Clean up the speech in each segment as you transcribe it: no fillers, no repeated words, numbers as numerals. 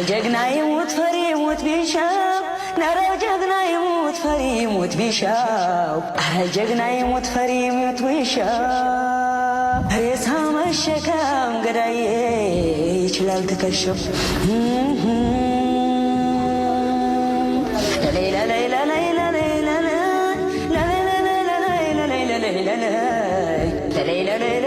ጀግና ይሙት ፈሪ ይሙት ቢሻው፣ ነረ ጀግና ይሙት ፈሪ ይሙት ቢሻው፣ ጀግና ይሙት ፈሪ ይሙት ቢሻው፣ ሬሳ መሸከም ገዳዬ ይችላል ትከሻው። ሌላ ሌላ ሌላ ሌላ ሌላ ሌላ።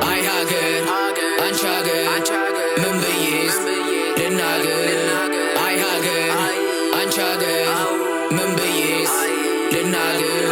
አይ ሀገር፣ አንቺ ሀገር፣ ምን ብዬስ ልናገር? አይ ሀገር፣ አንቺ ሀገር፣ ምን ብዬስ ልናገር?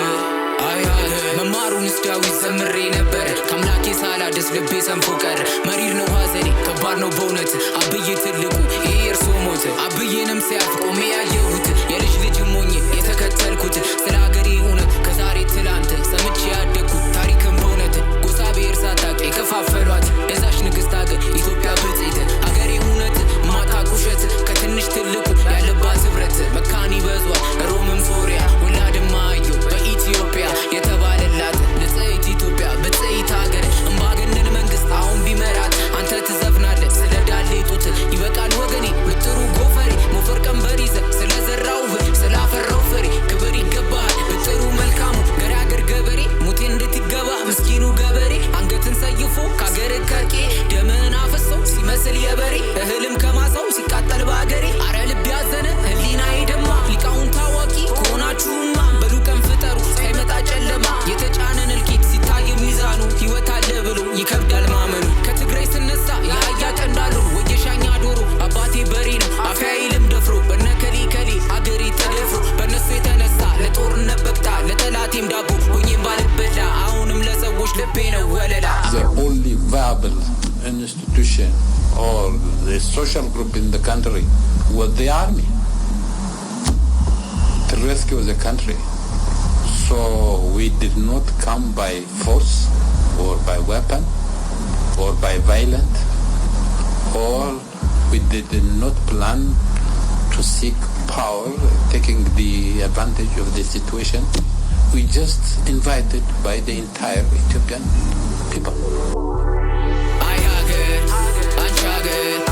አይ ሀገር፣ መማሩንስ ዳዊት ዘምሬ ነበር፣ ከአምላኬ ሳላደስ ልቤ ሰንፎ ቀረ። መሪር ነው ሐዘኔ፣ ከባድ ነው በእውነት፣ አብዬ ትልቁ ይሄ የእርሶ ሞት። አብዬንም ሲያልፍ ቆሜ ያየሁት፣ የልጅ ልጅ ሞኜ የተከተልኩት፣ ስለ ሀገሬ እውነት ከዛሬ ትላንት ሰምቼ ያደግኩት ታሪክም በእውነት፣ ጎሳ ብሔር ሳታውቅ የከፋፈሏት የዛች ንግስት ሀገር ኢትዮጵያ ብጽዕት ሀገሬ፣ እውነት ማታውቅ ውሸት፣ ከትንሽ ትልቁ ያለባት ህብረት፣ መካን ይበዟል ሮምም ሶሪያ፣ ወላድማ አየሁ በኢትዮጵያ የተባለላት ንጽሕት ኢትዮጵያ ብጽዕት ሀገር፣ እምባገነን መንግስት አሁን ቢመራት አንተ ትዘፍናለህ ስለ ዳሌ ጡት። ይበቃል ወገኔ፣ ብጥሩ ጎፈሬ፣ ሞፈር ቀንበር ይዘህ ስለዘራው እህል፣ ስላፈራው ፍሬ ክብር ይገባሃል። ብጥሩ መልካሙ ገራገር ገበሬ ሙቴ እንዴት ይገባ ምስኪኑ ገበሬ፣ አንገትን ሰይፎ ካገር ከርቄ ደምህን አፈሰው ሲመስል የበሬ፣ እህልም ከማሳው ሲቃጠል በአገሬ። አረ ልብ ያዘነ፣ ህሊናዬ ደማ። ሊቃውን ታዋቂ ከሆናችሁማ በሉ ቀን ፍጠሩ ሳይመጣ ጨለማ። የተጫነን እልቂት ሲታይ ሚዛኑ፣ ህይወት አለ ብሎ ይከብዳል ማመኑ። ከትግራይ ስነሳ የአህያ ቀንዳሉ ወየሻኛ ዶሮ፣ አባቴ በሬ ነው አፌ አይልም ደፍሮ፣ በነከሌ ከሌ አገሬ ተደፍሮ፣ በእነሱ የተነሳ ለጦርነት በቅታ፣ ለጠላቴም ዳቦ ሆኜም ባልበላ አሁንም ለሰዎች ልቤ ነው ወለላ። The only viable institution or the social group in the country was the army to rescue the country. So we did not come by force or by weapon or by violence, or we did not plan to seek power, taking the advantage of the situation. We just invited by the entire Ethiopian people. አይ ሀገር፣ አንቺ ሀገር።